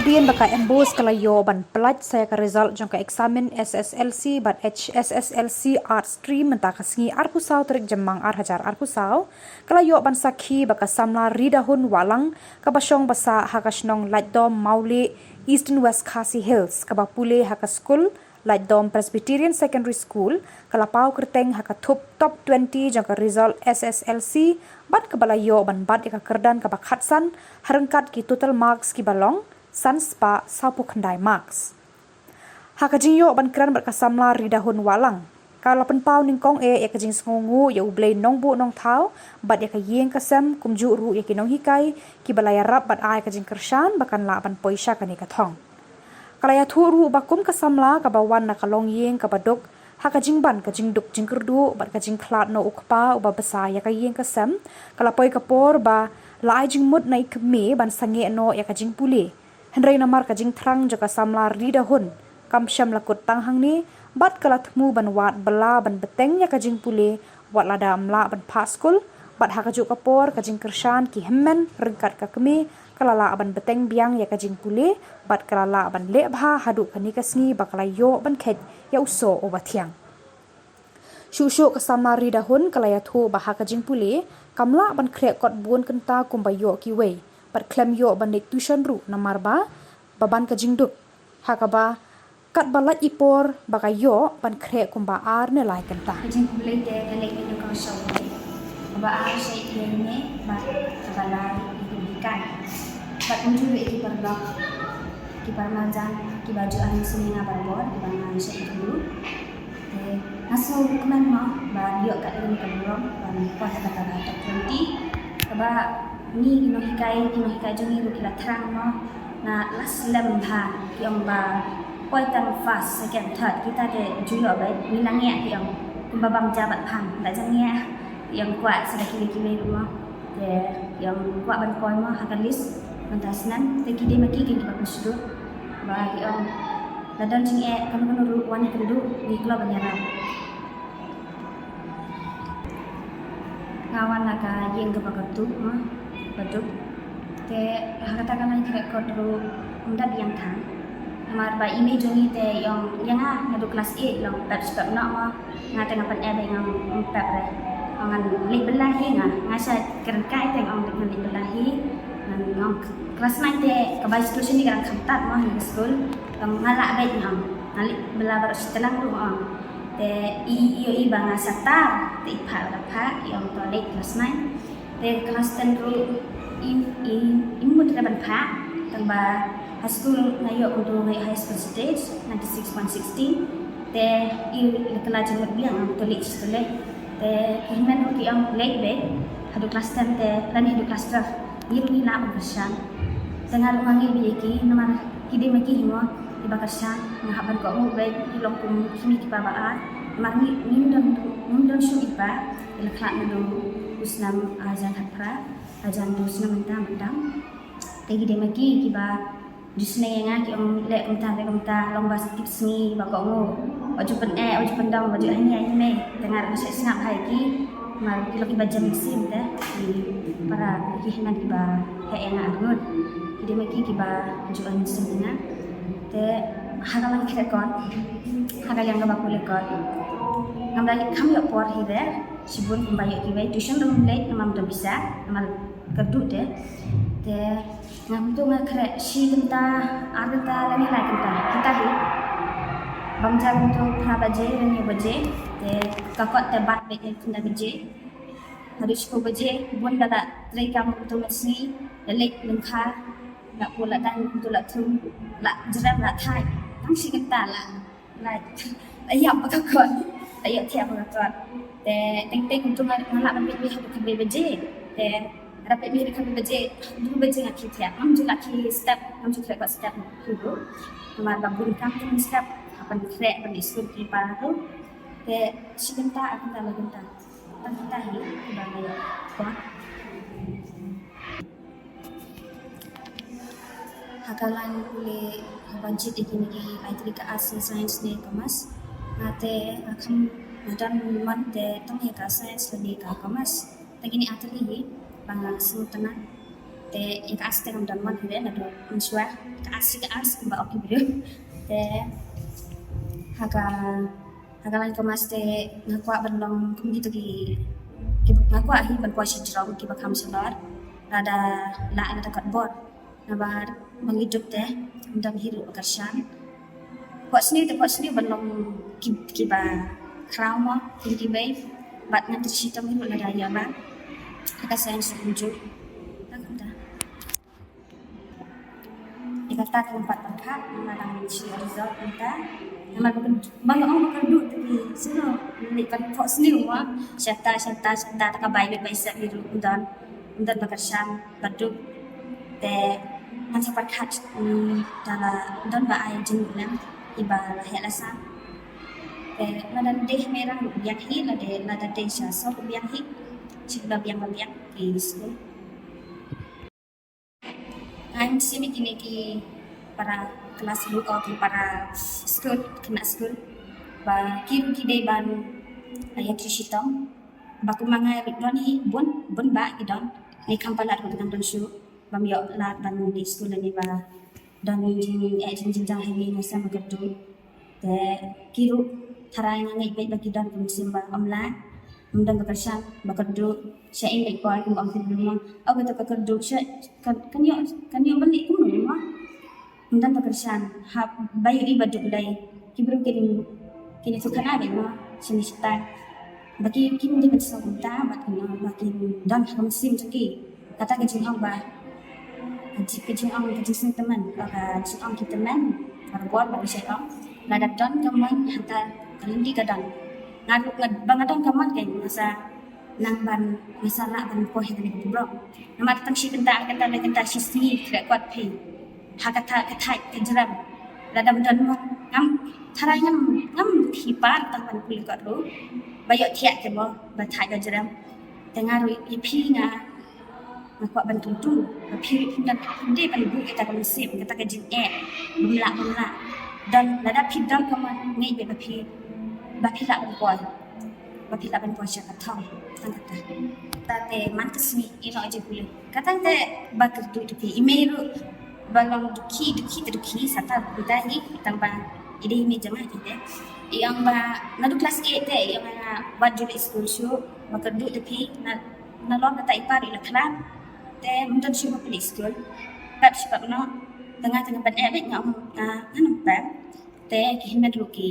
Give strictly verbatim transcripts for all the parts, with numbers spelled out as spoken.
Pien ba ka MBOSE ka la ïoh ban pyllait sa ïa ka result jong ka eksamin SSLC bad HSSLC Arts Stream mynta ka sngi arphew saw tarik Jymmang ar hajar arphew saw, ka la ïoh ban sakhi ba ka samla Ridahun Wahlang kaba shong ba sah ha ka shnong Laitdom Mawlieh, Eastern West Khasi Hills, kaba pule ha ka skul Laitdom Presbyterian Secondary School, ka la paw kyrteng ha ka thup top twenty jong ka result SSLC bad kaba la ïoh ban bat ïa ka kyrdan kaba khatsan ha ryngkat ki total marks kiba long san spah sawphew khyndai marks. Ha ka jingïoh ban kren bad ka samla Ridahun Wahlang, ka la pynpaw nyngkong eh ïa ka jingsngewnguh ïa U Blei Nongbuh Nongthaw bad ïa ka ïing ka sem, kumjuh ruh ïa ki nonghikai kiba la ïarap bad ai ka jingkyrshan ba kan lah ban poi sha kane ka thong. Ka la ïathuh ruh ba kum ka samla kaba wan na ka longïing kaba duk, ha ka jingban ka jingduk jingkyrduh bad ka jingkhlad noh u kpa uba bsa ïa ka ïing ka sem, ka la poi ka por ba la ai jingmut na i kmie ban sangeh noh ïa ka jingpule. Hynrei namar ka jingthrang jong ka samla Ridahun kam shym la kut tang hangne, bad ka la thmu ban wad bylla ban bteng ïa ka jingpule, wat lada ym lah ban phah skul, bad ha kajuh ka por ka jingkyrshan ki hynmen ryngkat ka kmie ka la lah ban bteng biang ïa ka jingpule, bad ka la lah ban leh bha haduh kane ka sngi ba ka la ïoh ban kheit ïa u soh uba thiang. Shuh shuh ka samla Ridahun ka la ïathuh ba ha ka jingpule kam lah ban khreh kot bun kynta kumba ïoh kiwei, bad khlem ïoh ban leit tuition ruh namar ba, ba ban ka jingduk. Ha kaba katba lait i por ba ka ïoh ban khreh kumba ar ne lai kynta. Ka jingpule te ka leit ïa ka shong. Kaba ar sha i kmie bad kaba lai ïa ki nonghikai. Bad kumjuh ïa ki paralok, ki parmarjan kiba ju ai mynsiem ïa nga barabor, kiba ngan shah ïakynduh. Te nga sngewkmen mo ban ïoh kat ïa kane ka burom ban poi ha kata ka top twenty. Kaba ngi ki nonghikai, ki nonghikai jong ngi ruh ki la thrang mo na last lem bha, ki ong ba poi tang first, second, third, kita te ju ïoh beit, ngi la ngiah, ki ong, kumba bam ja bad phang, la jang ngiah, ki ong kwah sa da kiwei kiwei ruh mo. Te ki ong kwah ban poi mo ha ka list mynta snem, te ki dei ma ki kiba pynshai ba ki ong la don jingeh kano kano ruh, wan ïakynduh, ngi kloi ban ïarap. Nga wan na ka ïing kaba kordor mo, ba duk. Te ha kata ka lain khreh kot ruh ym da biang than. Namar ba i mei jong ngi te i ong ïa nga, nga dei klas eight, long pep step noh mo. Nga te nga pyneh ba ngam pep re. Ngan leit bylla hi nga, nga shu kren kai te nga ong ngan leit bylla hi. Ngan ong klas nine te ka bai situation ni ka dang kham tad mo ha ka skul. Long nga lah beit nga ong, ngan leit bylla baroh shi tlang ruh nga ong. Te i ïohi ba nga sah tar, te i phah la phah, i ong to leit klas nine. Te klas ten ruh i, i, i mut re ban phah, tang ba ha skul nga ïoh kumto ha highest percentage, ninety six point six six. Te i la kylla jingmut biang, to leit shi to leit. Te ki hynmen ruh ki ong leit beit, haduh klas ten te lane haduh klas twelve. Ngi ruh ngi lah ban kyrshan. Te nga ruh nga ngeit beit ïa ki, namar ki dei ma ki hi mo kiba kyrshan, nga hap ban kohnguh beit, ngi long kum ki mei ki pa ba ar. Namar ngi, ngim don, ngim don shuh i pa, i la khlad naduh u snem ar hajar khatphra, ar hajar hynriew snem mynta mynta. Te ki dei ma ki kiba ju sneng ïa nga, ki ong leh kumta, leh kumta, long ba tip sngi ba kohnguh. Wat ju pyneh, wat ju pyndom, wat ju ai ni ai ni mei. Te nga ruh nga shah sngap ha ki. Namar ki long kiba jem mynsiem te, ki para ki hynmen kiba heh ïa nga arngut. Ki dei ma ki kiba ju ai mynsiem ïa nga. Te ha ka lain khreh kot, ha ka liang kaba pule kot, ngam da kham ïoh por hi re. Shibun kumba ïoh kiwei, tuition ruh ngam leit namar ym don pisa, namar kyrduh te. Te ngam tu nga khreh shi kynta, ar kynta lane lai kynta, kita hi. Bam ja kumto phra baje lane hynñiew baje. Te ka kot te bat beit ïa khyndai baje haduh shiphew baje, bun da la trei kam kumto mynsngi, da leit lyngkha, la pule la dang kumto, la thung, la jrem, la thait. Tang shi kynta la, la, la ïap bad ka kot, la ïap thiah bad ka kot. Te teng teng kumto nga, nga lah ban peit mih haduh khatwei baje. Te lada peit mih haduh khatwei baje, hynriew baje nga khie thiah. Ngam ju lah khie step, ngam ju khreh kot step hi ruh. Namar ba bun kam te mynstep, hap ban khreh ban ïasur ki para ruh. Te shi kynta, ar kynta, lai kynta. Tang kata hi kiba nga ïoh kot. Ha ka lain pule, haba jied ïa kine ki lai tylli ka arts ne science ne commerce, nga te nga kham, nga don mon te tang ïa ka science lane ka commerce. Te kine ar tylli hi ba nga sngewtynnat. Te ïa ka arts te ngam don mon hi re, naduh mynshuwa ka arts hi ka arts kumba ong ki briew. Te ha ka ha ka line commerce te nga kwah ban long kum kito ki, ki nga kwah hi ban poi sha jrong kiba kham shalor, lada lah lada kot bor. Namar ba ngi duk te ym don hi ruh ba kyrshan. Phohsniew te phohsniew ban long ki, kiba khraw mo kum kiwei. Bad ngan trei shitom hi ruh lada ïa ba ha ka science kumjuh. Tang kumta. Ïa kata ka lympat pyrkhat namar dang shu result mynta. Namar ba ong ba kyrduh te ki sngewleit ban phohsniew mo. Shata shata shata, ta ka bai beit bai sep hi ruh ym don, ym don ba kyrshan ba duk. Te ngan sa pyrkhat, mm, ta la don ba ai jingmut lem iba la heh la sah. Te lada dei ha Mairang ruh biang hi, lada, lada dei sha Sor ruh biang hi. Sha ba biang ba biang ki skul. Nga ai mynsiem ïa kine ki para klas ruh, ki para skul, khynnah skul, ba ki ruh ki dei ban ïa trei shitom. Ba kumba nga ruh don hi bun, bun ba ki don. Ngi kham palat ruh ngan don shuh bym ïoh lad ban leit skul lane ba don jingeh jingjynjar ha ngi, nga sngewbha kyrduh. Te ki ruh tharai nga ngeit beit ba ki don ka mynsiem ba ym lah, ym don ba kyrshan, ba kyrduh. Sha ïing leit poi kumba ong ki briew mo, oh kato ka kyrduh, sha kan, kan ïoh, kan ïoh ban leit kumno mo. Ym don ba kyrshan, haba ïohi ba duk lei ki briew kin, kin ïathuh khana beit mo shane shatai. Ba ki, kim dei ban sngew kumta, ba kin, ba kin don ha ka mynsiem jong ki kata ka jingong ba, ka ji-, ka jingong, ka jingsngewtymmen, ka, ka jingong ki tymmen barabor ba ki shait ong. Lada don ka mon hangta ka lynti ka don. Nga ruh nga, ba nga don ka mon kein nga sa nang ban, nga sa lah ban poi ha kane ka burom. Namar tang shi kynta, kynta, kynta shi sngi khreh kot phi ha kata ka thait ka jrem. Lada don mo ngam, tharai ngam, ngam thiah pat tang ban pule kot ruh ba ïoh thiah ki mo ba thait ba jrem. Te nga ruh ïa phi nga, nga kwah ban kyntu ba phi ruh phin dei ban buh kata ka mynsiem, kata ka jingeh bym lah bym lah. Don, lada phi don ka mon ngeit beit ba phi, ba phi lah ban poi, ba phi lah ban poi sha ka thong. Tang kata. Kata te man ka sngi ïa noh jingpule. Kata te ba kyrduh te phi, i mei ruh ba long dukhi, dukhi te dukhi, sata ruh kumta hi, tang ba i dei i mei jong nga te. I ong ba naduh klas eight te i ong nga wat ju leit skul shuh, ba kyrduh te phi, na, nalor kata i par i la khlad. Te mynta shu ba pynleit skul, pep shu pep noh. Te nga te nga pyneh beit, nga ong, ah, ngan ym pep. Te ki hynmen ruh ki,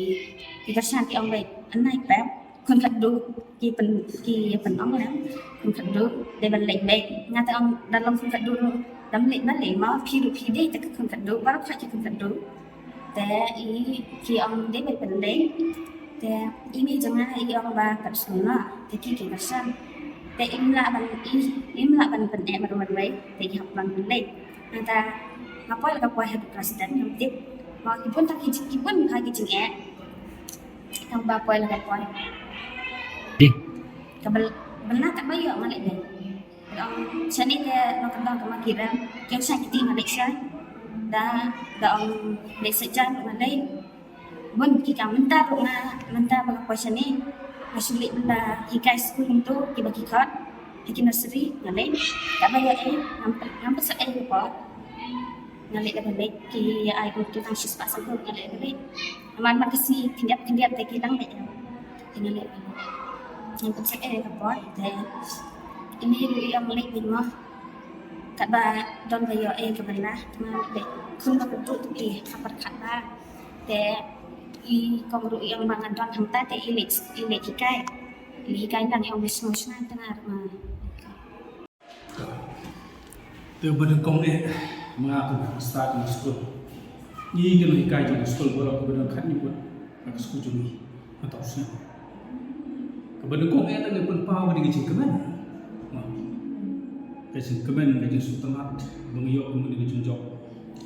ki kyrshan ki ong beit, ynda i pep khun khatduh ki pyn, ki pynong lem, khun khatduh dei ban leit beit. Nga te ong da long khun khatduh ruh dam leit ban leit mo, phi ruh phi dei te ka khun khatduh, baroh khoit ki khun khatduh. Te i, ki ong dei ban pynleit. Te i mei jong nga i ong ba pep skul noh, te ki, ki kyrshan. Te im lah ban, i, im lah ban pyneh marwei marwei, te i hap ban pynleit. Nangta nga poi la ka poi ha ka klas ten, ngam tip. Mo ki bun tang ki jing, ki bun ha ki jingeh. Tang ba poi la ka poi. Ding. Ka bel, bel na ka ba ïoh nga leit beit. Dang shane te nongkyndong ka ma ki rem, ki ong shah kiti nga leit shah. Da, da ong leit sha jan nga leit. Bun ki kam mynta ruh nga, mynta ba nga poi shane nga shu leit mynta hikai skul kumto kiba ki khot ha ki nursery nga leit. Kaba ïoh ei ngam, ngam pynshah ei ka por. Nga leit da ka leit ki ai ki tang shispah sangkut nga leit da ka leit. Namar mar ka sngi khyndiat khyndiat te ki dang leit. Te nga leit. Ngam pynshah ei ka por te i mei ruh i ong leit beit mo. Katba don ba ïoh ei kaba lah, te nga leit beit. Khun ba kyrduh te ki ha pyrkhat ba. Te i kong ruh i ong ba nga don hangta te i leit, i leit hikai. I leit hikai lang, i ong ba sngewsynei te nga ruh nga. Te ba dei kong eh, ma nga kum headmaster jong skul. Ngi ki nonghikai jong skul baroh kiba don khatñiew ngut ha ka skul jong ngi. Nga tip shisha. Kaba dei kong eh, tang ngi pynpaw ka dei ka jingkmen. Ka jingkmen, ka jingsngewtynnat ba ngi ïoh kum ka dei ka jingjop.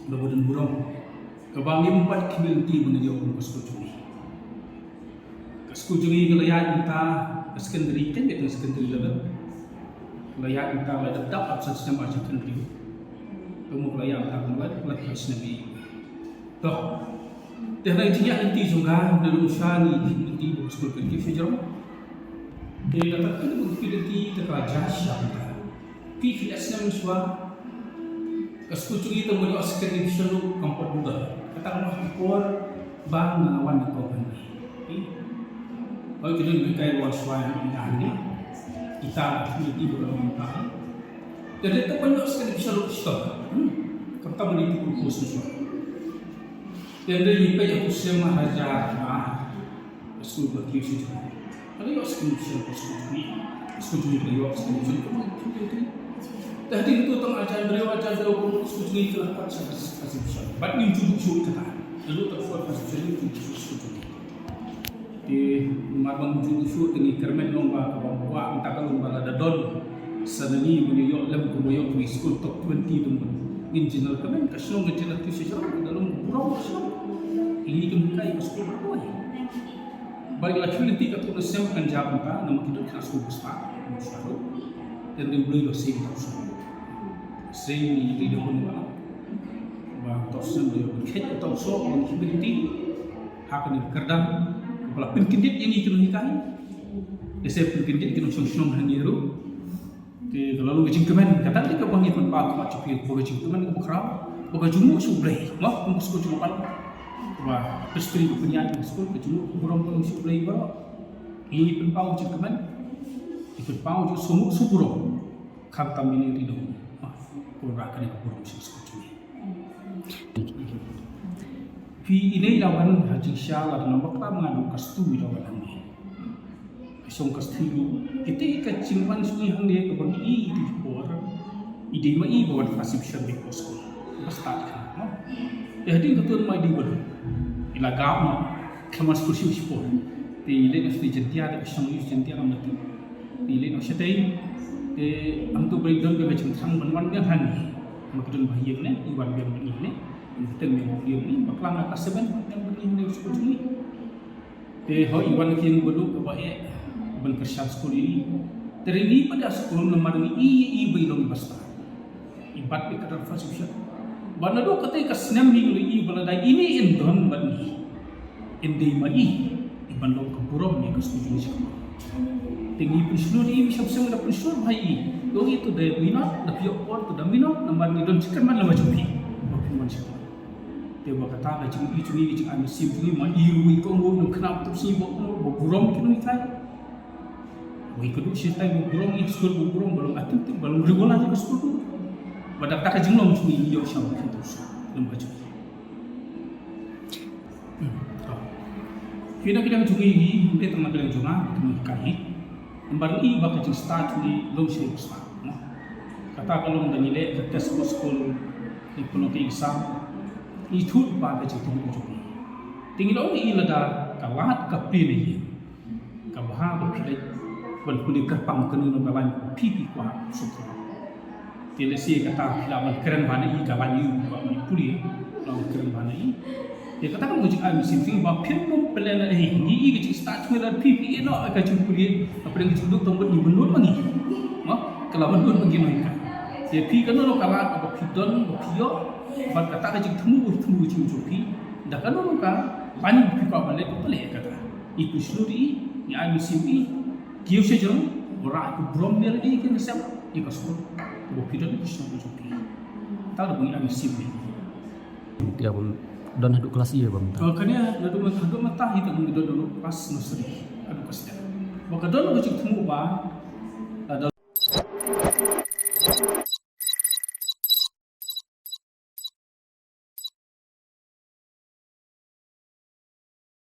Kaba don burom. Kaba ngim pat khmih lynti ba ngi ïoh kum ka skul jong ngi. Ka skul jong ngi ka la ïaid mynta ka secondary, kan dei ka secondary level. Ka la ïaid mynta ka la dap dap arphew san snem ha secondary. Ka mut ka la ïaid mynta ka la dap arphew san snem. To. Te hynrei jingïaid lynti jong ka, da dang sha ngi lynti ba ka skul ka dei ka jrong. Te kata ka dei ka lynti te ka la jia sha mynta. Ki khlieh snem shuwa. Ka skul jong ngi tang ban ïoh second division ruh kam pat buda. Kata ka mut ha ka por ba nga wan na Kawlpani. Hooid, ki don ki kai wan shuwa ïa nga hangne. Kita ki ti ba long ka. Te dei tang ban ïoh second division ruh shitom. Kam tam ban ïoh tu ko shuwa. Te dei ngi peit ïa u sem ha hajar ba Skul ba kiew shi jong. Ka la ïoh second division ka skul jong ngi. Skul jong ngi ka la ïoh second division. Ka la ïoh second division. Te hadien kata tang hajar hynriew, hajar hynriew ka skul jong ngi ka la pat sha first division. Bad ngim ju duh shuh kata. Ka la ïoh first division, ngim ju duh shuh skul jong ngi. Te namar ba ngim ju duh shuh te ngi kyrmen long ba kaba kwah mynta ka long ba lada don sa na ngi ban ïoh lem kumba ïoh ki skul top twenty dang ban. Ngin jin la kyrmen ka shnong, ngin jin la kiew shi jong, ka long burom ka shnong. Ngi kam hikai ka skul ba kwah. Ba la shu lynti katto katne sem kan jia kumta, namar ki don ki khynnah skul ba stad, ba stad ruh. Te hynrei U Blei u la siem ïa u shnong. Siem ïa ki dei hun ba. Ba uto u snem u la ïoh ban khet uto u soh, ban khet lynti. Ha kane ka kyrdan, ba la pynkyndit ïa ngi ki nonghikai. Lehse pynkyndit ki nongshong shnong hangne ruh. Te ka la long ka jingkmen, kata ka dei kaba ngi pynpaw khmat sha phi, ba ka jingkmen kaba khraw, ba ka jingmut sha U Blei, mo, kum ka skul jong ngi pat. Ba ka history ka pynïaid ka skul, ka jingmut ka burom ka long sha U Blei baroh. Ngi pynpaw jingkmen, ngi pynpaw jingsngewmut sngewburom. Khamtam ïa ngi ri dong, mo, ko Trai kane ka burom sha ka skul jong ngi. Phi, ine i la wan ha jingshisha, lada ngam bakla ma nga, ka Stu i la wan hangne. Ka shong ka Stu. Kata ka jingwan shuh hangne kaba ngi i, i dei por. I dei ma i ba wan first division bad ka skul. Ba stad ka, no? Te hadien katto ma i dei ba don. I la gap ma. Ka man skul shuh shuh por. Te i leit noh shatei Jaintia, te ka shong i Jaintia ngam lynti. Te i leit noh shatei. Te hangto ba i don ba ka jingthrang ban wan biang hangne. Ma ka don ba ïeng ne, i wan biang bad ngi ne. Ngi teng biang bad ngi, bakla nga class seven, wan biang bad ngi ne skul jong ngi. Te hooid, i wan ki ïeng baduk kaba eh ban kyrshan skul ïa i. Te ngi pat ïa skul namar ngi i, i ba i long i ba stad. I bat ïa ka dang first division. Ba naduh katei ka snem ngi la i ba lada ine in don bad ngi, in dei ma i, i ban long ka burom ïa ka skul jong ngi. Te ngi pynshlur ïa i, shisha shisha da pynshlur bha ïa i. Ong i to da minot, da phi ïoh por to da minot, namar ngi don shi kynman lem ha jong phi. Ba phi mon shi kynman. Te ba kata ka jing i jong i, ka jingai mynsiem jong i, ma i ruh i kong ruh nang khnang ba tip sngi ba, ba burom ki nonghikai. Ba i kduh shi tai ba burom, i skul ba burom, ba long attentive, ba long regular ka skul ruh. Ba da kata ka jinglong jong i, i ïoh sha ba ki tu sa. Lem ba jong i. Hmm. Ki na ki dang jong i, i dei tang na ki dang jong nga, ki nonghikai. Namar i ba ka jingstad jong i long shi ba stad, no. Kata ka long da ngi leh ka test post school, ngi pynlong ka exam. Ngi thut ba ka jingthmu jong i. Te ngi la ong ïa i lada ka lad ka plie na ïing, ka bha ba phi leit ban pule kyrpang kano kano ka lain ba phi phi kwah suk. Te lehse kata phi lah ban kren bha na i, ka lain ïa u kwah ban pule, lah ban kren bha na i. Te kata ka long ka jingai mynsiem jong i ba phin ym pynlehnohei, ngi i ka jingstad jong ngi lada phi phi ïehnoh ïa ka jingpule, hapdeng ka jingduk tang bad ngi, mynnud ma ngi. Mo, ka la mynnud ma ngi nonghikai. Te phi kano kano ka lad ba phi don ba phi ïoh, bad kata ka jingthmu ba phi thmu ka jingim jong phi, da kano kano ka lain ba phi kwah ban leh, phi leh kata. I pynshlur ïa i, ngi ai mynsiem ïa i, kiew sha jrong, ba rah ka burom ïa lade ki nongshong shnong, ïa ka skul, ba phi don ïa ka shnong jong phi. Kata ba ngi ai mynsiem ïa i. Ïa bym don haduh klas ïa bym ta. Oh, kane haduh ma, haduh mynta hi te ngi don haduh klas nursery, haduh klas ten. Ba ka don ka jingthmu ba